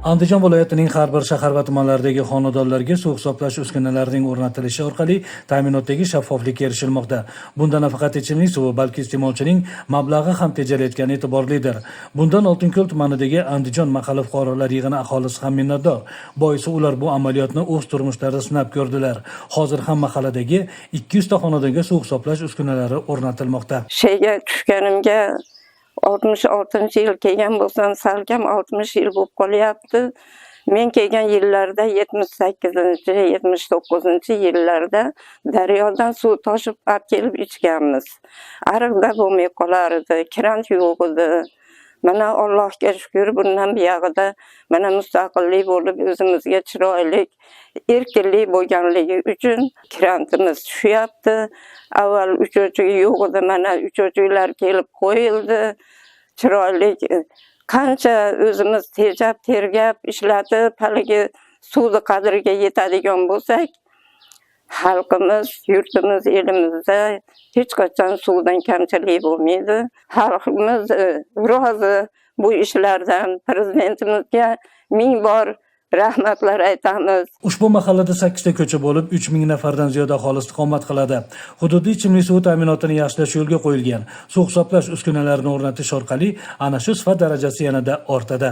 Andijon viloyatining har bir shahar va tumanlaridagi xonadonlarga suv hisoblash uskunalarining o'rnatilishi orqali ta'minotdagi shaffoflikka erishilmoqda. Bunda nafaqat ichimlik suvi, balki iste'molchining mablag'i ham tejalayotgani e'tiborlidir. Bundan Oltinko'l tumanidagi Andijon mahalla fuqarolar yig'ini aholisi ham minnatdor. Boisi, ular bu amaliyotni o'z turmushlarida sinab ko'rdilar. Hozir ham mahalladagi 200 ta xonadonga suv hisoblash uskunalari o'rnatilmoqda. Sheyga tushganimga 66-yil kelgan bo'lsam, salkam 60 yil bo'lib qolyapti. Men kelgan yillarda, 78, 79-yillarda daryodan suv toshib olib kelib ichganmiz. Ariqda bo'lmay qolar edi, krant yo'q edi. Mana, Allohga shukur, bundan buyog'ida mana mustaqillik bo'lib, o'zimizga chiroyli erkinlik bo'lganligi uchun krantimiz tushyapti. Avval uchuvchi yo'q edi, mana uchuvchilar kelib qo'yildi. Chiroyli, qancha o'zimiz tejab, tergab, ishlatib, haligi suvni qadriga yetadigan bo'lsak, xalqimiz, yurtimiz, elimizda hech qachon suvdan kamchilik bo'lmaydi. Xalqimiz rozi bu ishlardan. Prezidentimizga ming bor rahmatlar aytamiz. Ushbu mahallada 8 ta ko'cha bo'lib, 3000 nafardan ziyod aholi istiqomat qiladi. Hududda ichimlik suvi ta'minotini yaxshilash yo'lga qo'yilgan. Suv hisoblash uskunalarini o'rnatish orqali ana shu sifat darajasi yanada ortadi.